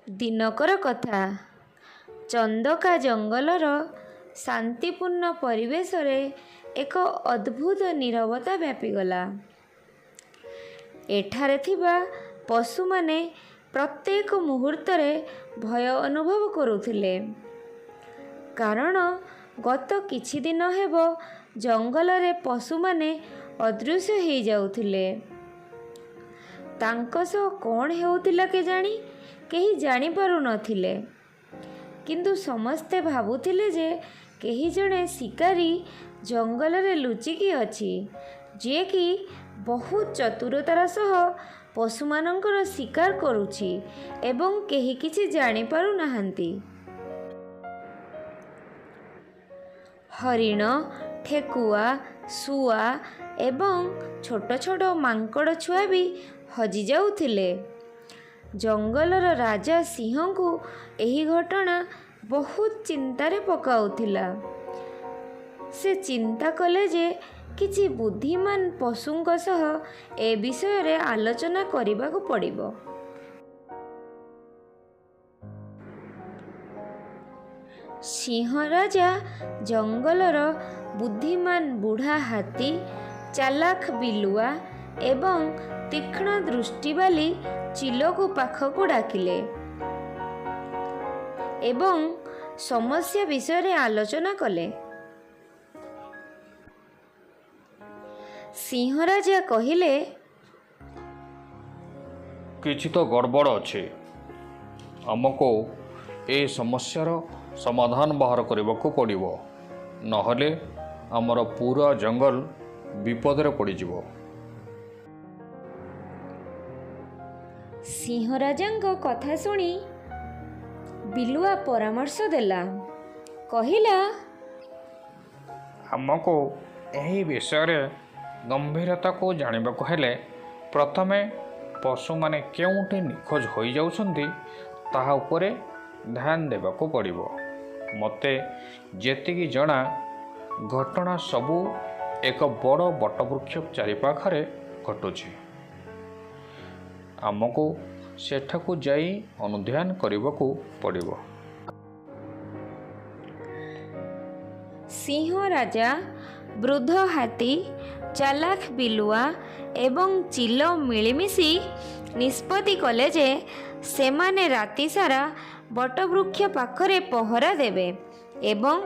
ଦିନକର କଥା, ଚନ୍ଦକା ଜଙ୍ଗଲର ଶାନ୍ତିପୂର୍ଣ୍ଣ ପରିବେଶରେ ଏକ ଅଦ୍ଭୁତ ନୀରବତା ବ୍ୟାପିଗଲା। ଏଠାରେ ଥିବା ପଶୁମାନେ ପ୍ରତ୍ୟେକ ମୁହୂର୍ତ୍ତରେ ଭୟ ଅନୁଭବ କରୁଥିଲେ, କାରଣ ଗତ କିଛି ଦିନ ହେବ ଜଙ୍ଗଲରେ ପଶୁମାନେ ଅଦୃଶ୍ୟ ହେଇଯାଉଥିଲେ। ତାଙ୍କ ସହ କ'ଣ ହେଉଥିଲା କେଜାଣି, କେହି ଜାଣିପାରୁନଥିଲେ। କିନ୍ତୁ ସମସ୍ତେ ଭାବୁଥିଲେ ଯେ କେହି ଜଣେ ଶିକାରୀ ଜଙ୍ଗଲରେ ଲୁଚିକି ଅଛି, ଯିଏକି ବହୁତ ଚତୁରତାର ସହ ପଶୁମାନଙ୍କର ଶିକାର କରୁଛି ଏବଂ କେହି କିଛି ଜାଣିପାରୁନାହାନ୍ତି। ହରିଣ, ଠେକୁଆ, ଶୁଆ ଏବଂ ଛୋଟ ଛୋଟ ମାଙ୍କଡ଼ ଛୁଆ ବି ହଜିଯାଉଥିଲେ। ଜଙ୍ଗଲର ରାଜା ସିଂହଙ୍କୁ ଏହି ଘଟଣା ବହୁତ ଚିନ୍ତାରେ ପକାଉଥିଲା। ସେ ଚିନ୍ତା କଲେ ଯେ କିଛି ବୁଦ୍ଧିମାନ ପଶୁଙ୍କ ସହ ଏ ବିଷୟରେ ଆଲୋଚନା କରିବାକୁ ପଡ଼ିବ। ସିଂହ ରାଜା ଜଙ୍ଗଲର ବୁଦ୍ଧିମାନ ବୁଢ଼ା ହାତୀ, ଚାଲାଖ ବିଲୁଆ ଏବଂ ତୀକ୍ଷ୍ଣ ଦୃଷ୍ଟିବାଲି ଚିଲକୁ ପାଖକୁ ଡାକିଲେ ଏବଂ ସମସ୍ୟା ବିଷୟରେ ଆଲୋଚନା କଲେ। ସିଂହ ରାଜା କହିଲେ, କିଛି ତ ଗଡ଼ବଡ଼ ଅଛି। ଆମକୁ ଏ ସମସ୍ୟାର ସମାଧାନ ବାହାର କରିବାକୁ ପଡ଼ିବ, ନହେଲେ ଆମର ପୁରା ଜଙ୍ଗଲ ବିପଦରେ ପଡ଼ିଯିବ। ସିଂହ ରାଜାଙ୍କ କଥା ଶୁଣି ବିଲୁଆ ପରାମର୍ଶ ଦେଲା, କହିଲା, ଆମକୁ ଏହି ବିଷୟରେ ଗମ୍ଭୀରତାକୁ ଜାଣିବାକୁ ହେଲେ ପ୍ରଥମେ ପଶୁମାନେ କେଉଁଠି ନିଖୋଜ ହୋଇଯାଉଛନ୍ତି ତାହା ଉପରେ ଧ୍ୟାନ ଦେବାକୁ ପଡ଼ିବ। ମୋତେ ଯେତିକି ଜଣା, ଘଟଣା ସବୁ ଏକ ବଡ଼ ବଟବୃକ୍ଷ ଚାରିପାଖରେ ଘଟୁଛି। ଆମକୁ ସେଠାକୁ ଯାଇ ଅନୁଧ୍ୟାନ କରିବାକୁ ପଡ଼ିବ। ସିଂହ ରାଜା, ବୃଦ୍ଧ ହାତୀ, ଚାଲାଖ ବିଲୁଆ ଏବଂ ଚିଲ ମିଳିମିଶି ନିଷ୍ପତ୍ତି କଲେ ଯେ ସେମାନେ ରାତିସାରା ବଟବୃକ୍ଷ ପାଖରେ ପହରା ଦେବେ ଏବଂ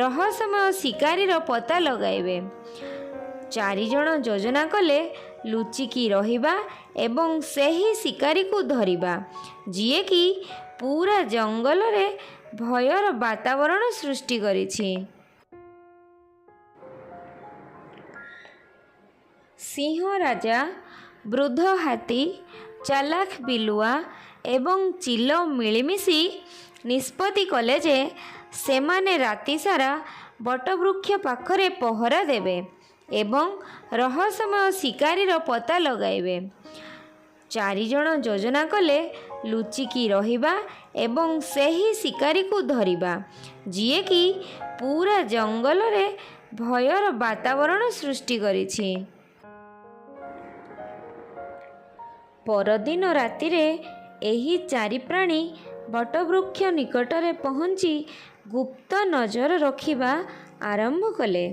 ରହସ୍ୟମୟ ଶିକାରୀର ପତା ଲଗାଇବେ। ଚାରିଜଣ ଯୋଜନା କଲେ ଲୁଚିକି ରହିବା ଏବଂ ସେହି ଶିକାରୀକୁ ଧରିବା, ଯିଏକି ପୁରା ଜଙ୍ଗଲରେ ଭୟର ବାତାବରଣ ସୃଷ୍ଟି କରିଛି। ସିଂହ ରାଜା, ବୃଦ୍ଧ ହାତୀ, ଚାଲାଖ ବିଲୁଆ ଏବଂ ଚିଲ ମିଳିମିଶି ନିଷ୍ପତ୍ତି କଲେ ଯେ ସେମାନେ ରାତିସାରା ବଟବୃକ୍ଷ ପାଖରେ ପହରା ଦେବେ ଏବଂ ରହସ୍ୟମୟ ଶିକାରୀର ପତା ଲଗାଇବେ। ଚାରିଜଣ ଯୋଜନା କଲେ ଲୁଚିକି ରହିବା ଏବଂ ସେହି ଶିକାରୀକୁ ଧରିବା, ଯିଏକି ପୁରା ଜଙ୍ଗଲରେ ଭୟର ବାତାବରଣ ସୃଷ୍ଟି କରିଛି। ପରଦିନ ରାତିରେ ଏହି ଚାରି ପ୍ରାଣୀ ବଟବୃକ୍ଷ ନିକଟରେ ପହଞ୍ଚି ଗୁପ୍ତ ନଜର ରଖିବା ଆରମ୍ଭ କଲେ।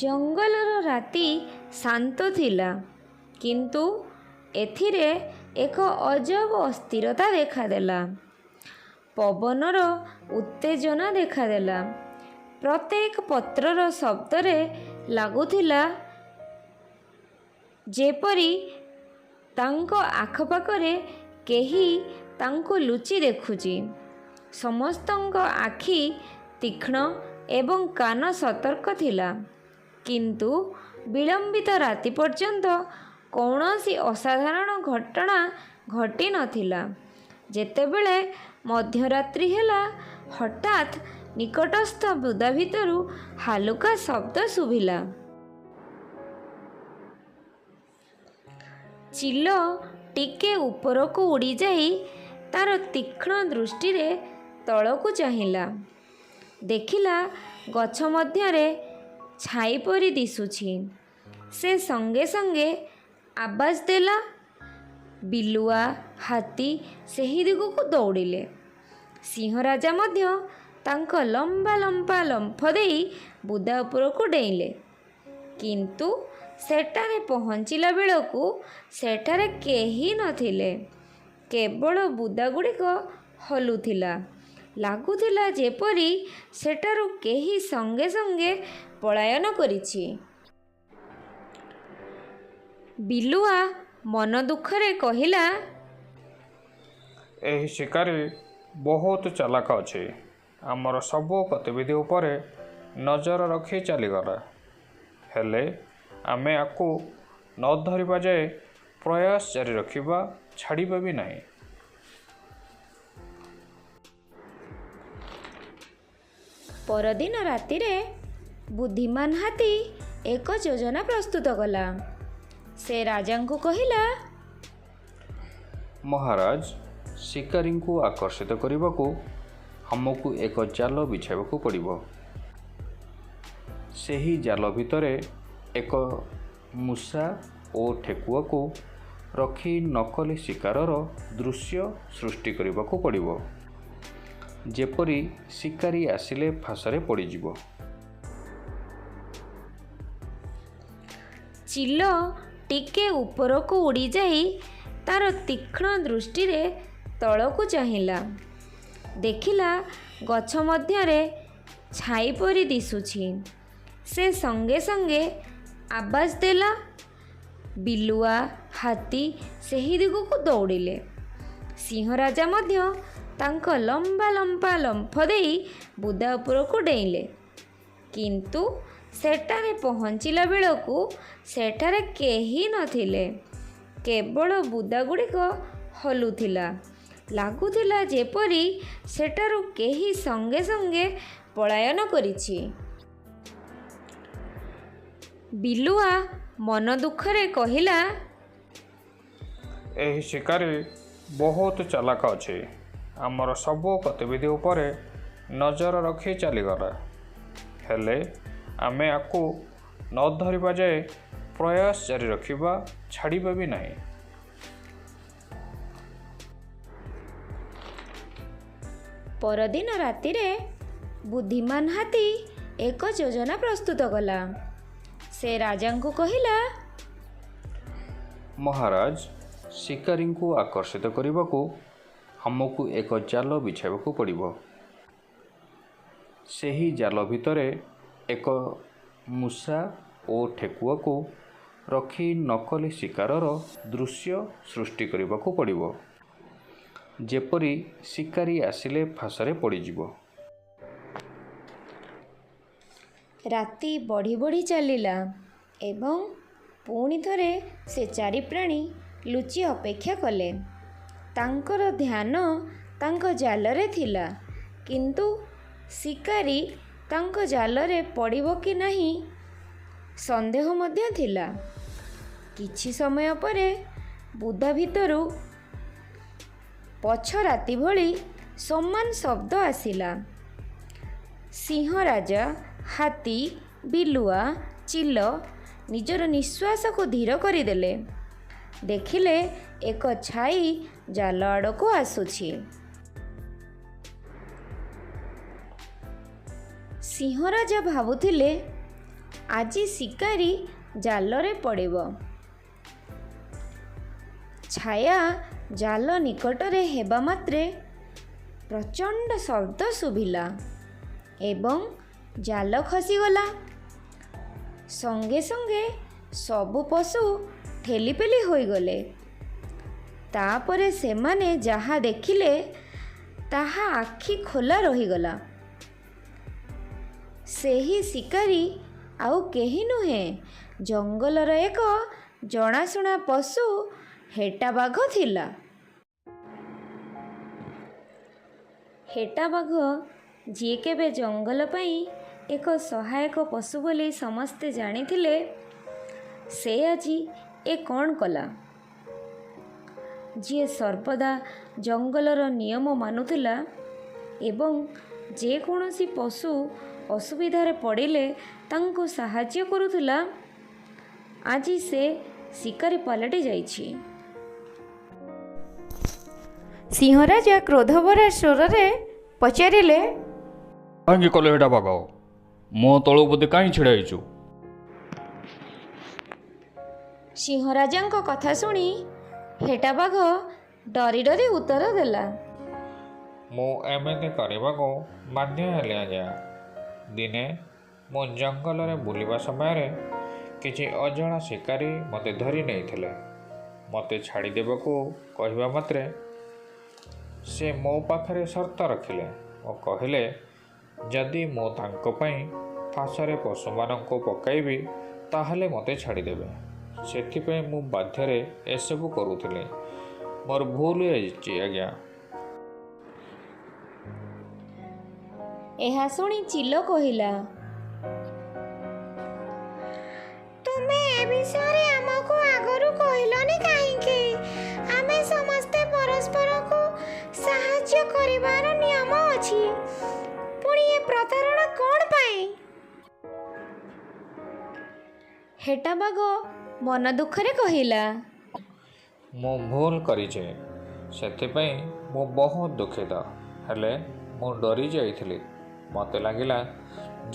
ଜଙ୍ଗଲର ରାତି ଶାନ୍ତ ଥିଲା, କିନ୍ତୁ ଏଥିରେ ଏକ ଅଜବ ଅସ୍ଥିରତା ଦେଖାଦେଲା। ପବନର ଉତ୍ତେଜନା ଦେଖାଦେଲା। ପ୍ରତ୍ୟେକ ପତ୍ରର ଶବ୍ଦରେ ଲାଗୁଥିଲା ଯେପରି ତାଙ୍କ ଆଖପାଖରେ କେହି ତାଙ୍କୁ ଲୁଚି ଦେଖୁଛି। ସମସ୍ତଙ୍କ ଆଖି ତୀକ୍ଷ୍ଣ ଏବଂ କାନ ସତର୍କ ଥିଲା, କିନ୍ତୁ ବିଳମ୍ବିତ ରାତି ପର୍ଯ୍ୟନ୍ତ କୌଣସି ଅସାଧାରଣ ଘଟଣା ଘଟିନଥିଲା। ଯେତେବେଳେ ମଧ୍ୟରାତ୍ରି ହେଲା, ହଠାତ୍ ନିକଟସ୍ଥ ବୁଦା ଭିତରୁ ହାଲୁକା ଶବ୍ଦ ଶୁଭିଲା। ଚିଲ ଟିକେ ଉପରକୁ ଉଡ଼ିଯାଇ ତାର ତୀକ୍ଷ୍ଣ ଦୃଷ୍ଟିରେ ତଳକୁ ଚାହିଁଲା। ଦେଖିଲା ଗଛ ମଧ୍ୟରେ ଛାଇ ପରି ଦିଶୁଛି। ସେ ସଙ୍ଗେ ସଙ୍ଗେ ଆବାଜ ଦେଲା, ବିଲୁଆ, ହାତୀ ସେହି ଦିଗକୁ ଦୌଡ଼ିଲେ। ସିଂହରାଜା ମଧ୍ୟ ତାଙ୍କ ଲମ୍ବା ଲମ୍ବା ଲମ୍ଫ ଦେଇ ବୁଦା ଉପରକୁ ଡେଇଁଲେ। କିନ୍ତୁ ସେଠାରେ ପହଞ୍ଚିଲା ବେଳକୁ ସେଠାରେ କେହି ନଥିଲେ। କେବଳ ବୁଦାଗୁଡ଼ିକ ହଲୁଥିଲା। ଲାଗୁଥିଲା ଯେପରି ସେଠାରୁ କେହି ସଙ୍ଗେ ସଙ୍ଗେ ପଳାୟନ କରିଛି। ବିଲୁଆ ମନ ଦୁଃଖରେ କହିଲା, ଏହି ଶିକାରୀ ବହୁତ ଚାଲାକ ଅଛି। ଆମର ସବୁ ଗତିବିଧି ଉପରେ ନଜର ରଖି ଚାଲିଗଲା। ହେଲେ ଆମେ ଆକୁ ନ ଧରିବା ଯାଏ ପ୍ରୟାସ ଜାରି ରଖିବା, ଛାଡ଼ିବା ବି ନାହିଁ। ପରଦିନ ରାତିରେ ବୁଦ୍ଧିମାନ ହାତୀ ଏକ ଯୋଜନା ପ୍ରସ୍ତୁତ କଲା। ସେ ରାଜାଙ୍କୁ କହିଲା, ମହାରାଜ, ଶିକାରୀଙ୍କୁ ଆକର୍ଷିତ କରିବାକୁ ଆମକୁ ଏକ ଜାଲ ବିଛାଇବାକୁ ପଡ଼ିବ। ସେହି ଜାଲ ଭିତରେ ଏକ ମୂଷା ଓ ଠେକୁଆକୁ ରଖି ନକଲି ଶିକାରର ଦୃଶ୍ୟ ସୃଷ୍ଟି କରିବାକୁ ପଡ଼ିବ, ଯେପରି ଶିକାରୀ ଆସିଲେ ଫାଶରେ ପଡ଼ିଯିବ। ଚିଲ ଟିକେ ଉପରକୁ ଉଡ଼ିଯାଇ ତାର ତୀକ୍ଷ୍ଣ ଦୃଷ୍ଟିରେ ତଳକୁ ଚାହିଁଲା। ଦେଖିଲା ଗଛ ମଧ୍ୟରେ ଛାଇ ପରି ଦିଶୁଛି। ସେ ସଙ୍ଗେ ସଙ୍ଗେ ଆବାଜ ଦେଲା। ବିଲୁଆ, ହାତୀ ସେହି ଦିଗକୁ ଦୌଡ଼ିଲେ। ସିଂହରାଜା ମଧ୍ୟ ତାଙ୍କ ଲମ୍ବା ଲମ୍ବା ଲମ୍ଫ ଦେଇ ବୁଦା ଉପରକୁ ଡେଇଁଲେ। କିନ୍ତୁ ସେଠାରେ ପହଞ୍ଚିଲା ବେଳକୁ ସେଠାରେ କେହି ନଥିଲେ। କେବଳ ବୁଦାଗୁଡ଼ିକ ହଲୁଥିଲା। ଲାଗୁଥିଲା ଯେପରି ସେଠାରୁ କେହି ସଙ୍ଗେ ସଙ୍ଗେ ପଳାୟନ କରିଛି। ବିଲୁଆ ମନ ଦୁଃଖରେ କହିଲା, ଏହି ଶିକାରୀ ବହୁତ ଚାଲାକ ଅଛି। ଆମର ସବୁ ଗତିବିଧି ଉପରେ ନଜର ରଖି ଚାଲିଗଲା। ହେଲେ ଆମେ ଆକୁ ନ ଧରିବା ଯାଏ ପ୍ରୟାସ ଜାରି ରଖିବା, ଛାଡ଼ିବା ବି ନାହିଁ। ପରଦିନ ରାତିରେ ବୁଦ୍ଧିମାନ ହାତୀ ଏକ ଯୋଜନା ପ୍ରସ୍ତୁତ କଲା। ସେ ରାଜାଙ୍କୁ କହିଲା, ମହାରାଜ, ଶିକାରୀଙ୍କୁ ଆକର୍ଷିତ କରିବାକୁ ଆମକୁ ଏକ ଜାଲ ବିଛାଇବାକୁ ପଡ଼ିବ। ସେହି ଜାଲ ଭିତରେ ଏକ ମୂଷା ଓ ଠେକୁଆକୁ ରଖି ନକଲି ଶିକାରର ଦୃଶ୍ୟ ସୃଷ୍ଟି କରିବାକୁ ପଡ଼ିବ, ଯେପରି ଶିକାରୀ ଆସିଲେ ଫାଶରେ ପଡ଼ିଯିବ। ରାତି ବଢ଼ି ବଢ଼ି ଚାଲିଲା ଏବଂ ପୁଣି ଥରେ ସେ ଚାରି ପ୍ରାଣୀ ଲୁଚି ଅପେକ୍ଷା କଲେ। ତାଙ୍କର ଧ୍ୟାନ ତାଙ୍କ ଜାଲରେ ଥିଲା, କିନ୍ତୁ ଶିକାରୀ ତାଙ୍କ ଜାଲରେ ପଡ଼ିବ କି ନାହିଁ ସନ୍ଦେହ ମଧ୍ୟ ଥିଲା। କିଛି ସମୟ ପରେ ବୁଦା ଭିତରୁ ପଛ ରାତି ଭଳି ସମାନ ଶବ୍ଦ ଆସିଲା। ସିଂହରାଜା, ହାତୀ, ବିଲୁଆ, ଚିଲ ନିଜର ନିଶ୍ୱାସକୁ ଧୀର କରିଦେଲେ। ଦେଖିଲେ ଏକ ଛାଇ ଜାଲ ଆଡ଼କୁ ଆସୁଛି। ସିଂହରାଜା ଭାବୁଥିଲେ, ଆଜି ଶିକାରୀ ଜାଲରେ ପଡ଼ିବ। ଛାୟା ଜାଲ ନିକଟରେ ହେବା ମାତ୍ରେ ପ୍ରଚଣ୍ଡ ଶବ୍ଦ ଶୁଭିଲା ଏବଂ ଜାଲ ଖସିଗଲା। ସଙ୍ଗେ ସଙ୍ଗେ ସବୁ ପଶୁ ଠେଲିପେଲି ହୋଇଗଲେ। ତାପରେ ସେମାନେ ଯାହା ଦେଖିଲେ ତାହା ଆଖି ଖୋଲା ରହିଗଲା। ସେହି ଶିକାରୀ ଆଉ କେହି ନୁହେଁ, ଜଙ୍ଗଲର ଏକ ଜଣାଶୁଣା ପଶୁ ହେଟାବାଘ ଥିଲା। ହେଟାବାଘ, ଯିଏ କେବେ ଜଙ୍ଗଲ ପାଇଁ ଏକ ସହାୟକ ପଶୁ ବୋଲି ସମସ୍ତେ ଜାଣିଥିଲେ, ସେ ଆଜି ଏ କ'ଣ କଲା? ଯିଏ ସର୍ବଦା ଜଙ୍ଗଲର ନିୟମ ମାନୁଥିଲା ଏବଂ ଯେକୌଣସି ପଶୁ ଅସୁବିଧାରେ ପଡ଼ିଲେ ତାଙ୍କୁ ସାହାଯ୍ୟ କରୁଥିଲା, ଆଜି ସେ ଶିକାରୀ ପାଲଟି ଯାଇଛି। ସିଂହରାଜା କ୍ରୋଧଭରା ସ୍ୱରରେ ପଚାରିଲେ, କାହିଁକି କଲେ ହେଟା ବାଘ? ମୋ ତଳକୁ ବୋଧେ କାହିଁ ଛିଡ଼ା ହେଇଛୁ? ସିଂହରାଜାଙ୍କ କଥା ଶୁଣି ହେଟାବାଘ ଡରି ଡରି ଉତ୍ତର ଦେଲା, ମୁଁ ଏମିତି କରିବାକୁ ବାଧ୍ୟ ହେଲି ଆଜ୍ଞା। ଦିନେ ମୁଁ ଜଙ୍ଗଲରେ ବୁଲିବା ସମୟରେ କିଛି ଅଜଣା ଶିକାରୀ ମୋତେ ଧରି ନେଇଥିଲେ। ମୋତେ ଛାଡ଼ିଦେବାକୁ କହିବା ମାତ୍ରେ ସେ ମୋ ପାଖରେ ସର୍ତ୍ତ ରଖିଲେ ଓ କହିଲେ, ଯଦି ମୁଁ ତାଙ୍କ ପାଇଁ ଫାଶରେ ପଶୁମାନଙ୍କୁ ପକାଇବି ତାହେଲେ ମୋତେ ଛାଡ଼ିଦେବେ। ସେଥିପାଇଁ ମୁଁ ବାଧ୍ୟରେ ଏସବୁ କରୁଥିଲି। ମୋର ଭୁଲ ହେଇଛି ଆଜ୍ଞା। ଏହା ଶୁଣି ଚିଲ କହିଲା, ତୁମେ ଏ ବିଷୟରେ ଆମକୁ ଆଗରୁ କହିଲନି କାହିଁକି? ଆମେ ସମସ୍ତେ ପରସ୍ପରକୁ ସାହାଯ୍ୟ କରିବାର ନିୟମ ଅଛି, ପୁଣି ଏ ପ୍ରତାରଣା କ'ଣ ପାଇଁ? ହେଟାବାଘ ମନ ଦୁଃଖରେ କହିଲା, ମୁଁ ଭୁଲ କରିଛି, ସେଥିପାଇଁ ମୁଁ ବହୁତ ଦୁଃଖିତ। ହେଲେ ମୁଁ ଡରି ଯାଇଥିଲି। ମୋତେ ଲାଗିଲା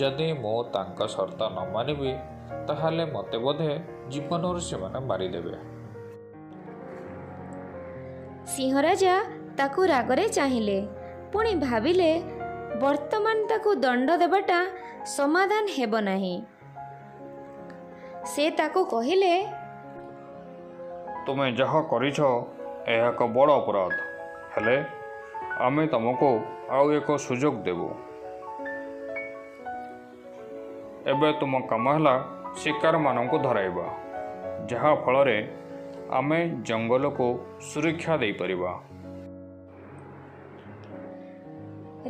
ଯଦି ମୁଁ ତାଙ୍କ ସର୍ତ୍ତ ନ ମାନିବି ତାହେଲେ ମୋତେ ବୋଧେ ଜୀବନରୁ ସେମାନେ ମାରିଦେବେ। ସିଂହରାଜା ତାକୁ ରାଗରେ ଚାହିଁଲେ। ପୁଣି ଭାବିଲେ, ବର୍ତ୍ତମାନ ତାକୁ ଦଣ୍ଡ ଦେବାଟା ସମାଧାନ ହେବ ନାହିଁ। ସେ ତାକୁ କହିଲେ, ତୁମେ ଯାହା କରିଛ ଏହା ଏକ ବଡ଼ ଅପରାଧ। ହେଲେ ଆମେ ତୁମକୁ ଆଉ ଏକ ସୁଯୋଗ ଦେବୁ। ଏବେ ତୁମ କାମ ହେଲା ଶିକାରମାନଙ୍କୁ ଧରାଇବା, ଯାହାଫଳରେ ଆମେ ଜଙ୍ଗଲକୁ ସୁରକ୍ଷା ଦେଇପାରିବା।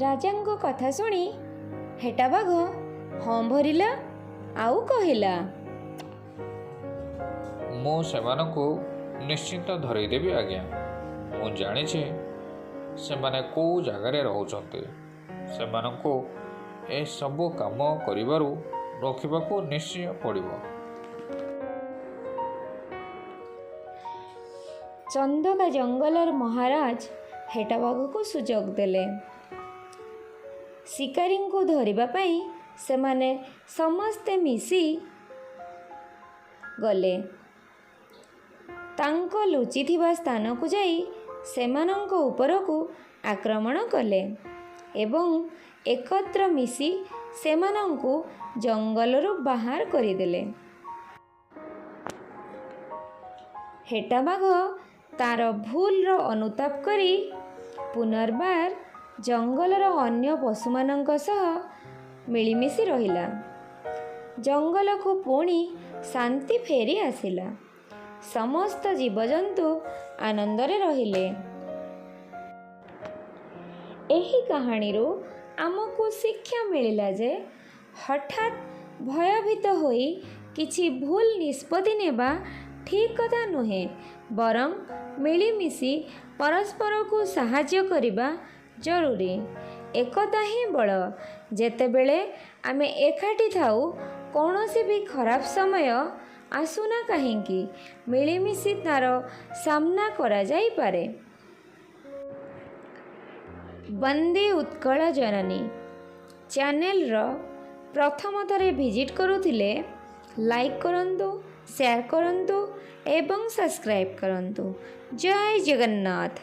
ରାଜାଙ୍କ କଥା ଶୁଣି ହେଟାବାଘ ହଁ ଭରିଲା ଆଉ କହିଲା, ମୁଁ ସେମାନଙ୍କୁ ନିଶ୍ଚିନ୍ତ ଧରେଇଦେବି ଆଜ୍ଞା। ମୁଁ ଜାଣିଛି ସେମାନେ କେଉଁ ଜାଗାରେ ରହୁଛନ୍ତି। ସେମାନଙ୍କୁ ଏସବୁ କାମ କରିବାରୁ ରୋକିବାକୁ ନିଶ୍ଚୟ ପଡ଼ିବ। ଚନ୍ଦକା ଜଙ୍ଗଲର ମହାରାଜ ହେଟାବାଘକୁ ସୁଯୋଗ ଦେଲେ। ଶିକାରୀଙ୍କୁ ଧରିବା ପାଇଁ ସେମାନେ ସମସ୍ତେ ମିଶି ଗଲେ। ତାଙ୍କ ଲୁଚିଥିବା ସ୍ଥାନକୁ ଯାଇ ସେମାନଙ୍କ ଉପରକୁ ଆକ୍ରମଣ କଲେ ଏବଂ ଏକତ୍ର ମିଶି ସେମାନଙ୍କୁ ଜଙ୍ଗଲରୁ ବାହାର କରିଦେଲେ। ହେଟାବାଘ ତାର ଭୁଲର ଅନୁତାପ କରି ପୁନର୍ବାର ଜଙ୍ଗଲର ଅନ୍ୟ ପଶୁମାନଙ୍କ ସହ ମିଳିମିଶି ରହିଲା। ଜଙ୍ଗଲକୁ ପୁଣି ଶାନ୍ତି ଫେରି ଆସିଲା। ସମସ୍ତ ଜୀବଜନ୍ତୁ ଆନନ୍ଦରେ ରହିଲେ। ଏହି କାହାଣୀରୁ ଆମକୁ ଶିକ୍ଷା ମିଳିଲା ଯେ ହଠାତ୍ ଭୟଭୀତ ହୋଇ କିଛି ଭୁଲ ନିଷ୍ପତ୍ତି ନେବା ଠିକ୍ କଥା ନୁହେଁ, ବରଂ ମିଳିମିଶି ପରସ୍ପରକୁ ସାହାଯ୍ୟ କରିବା ଜରୁରୀ। ଏକତା ହିଁ ବଳ। ଯେତେବେଳେ ଆମେ ଏକାଠି ଥାଉ, କୌଣସି ବି ଖରାପ ସମୟ ଆସୁନା କାହିଁକି, ମିଳିମିଶି ତାର ସାମ୍ନା କରାଯାଇପାରେ। ବନ୍ଦେ ଉତ୍କଳ ଜନନୀ ଚ୍ୟାନେଲର ପ୍ରଥମ ଥରେ ଭିଜିଟ୍ କରୁଥିଲେ ଲାଇକ୍ କରନ୍ତୁ, ସେୟାର କରନ୍ତୁ ଏବଂ ସବସ୍କ୍ରାଇବ୍ କରନ୍ତୁ। ଜୟ ଜଗନ୍ନାଥ।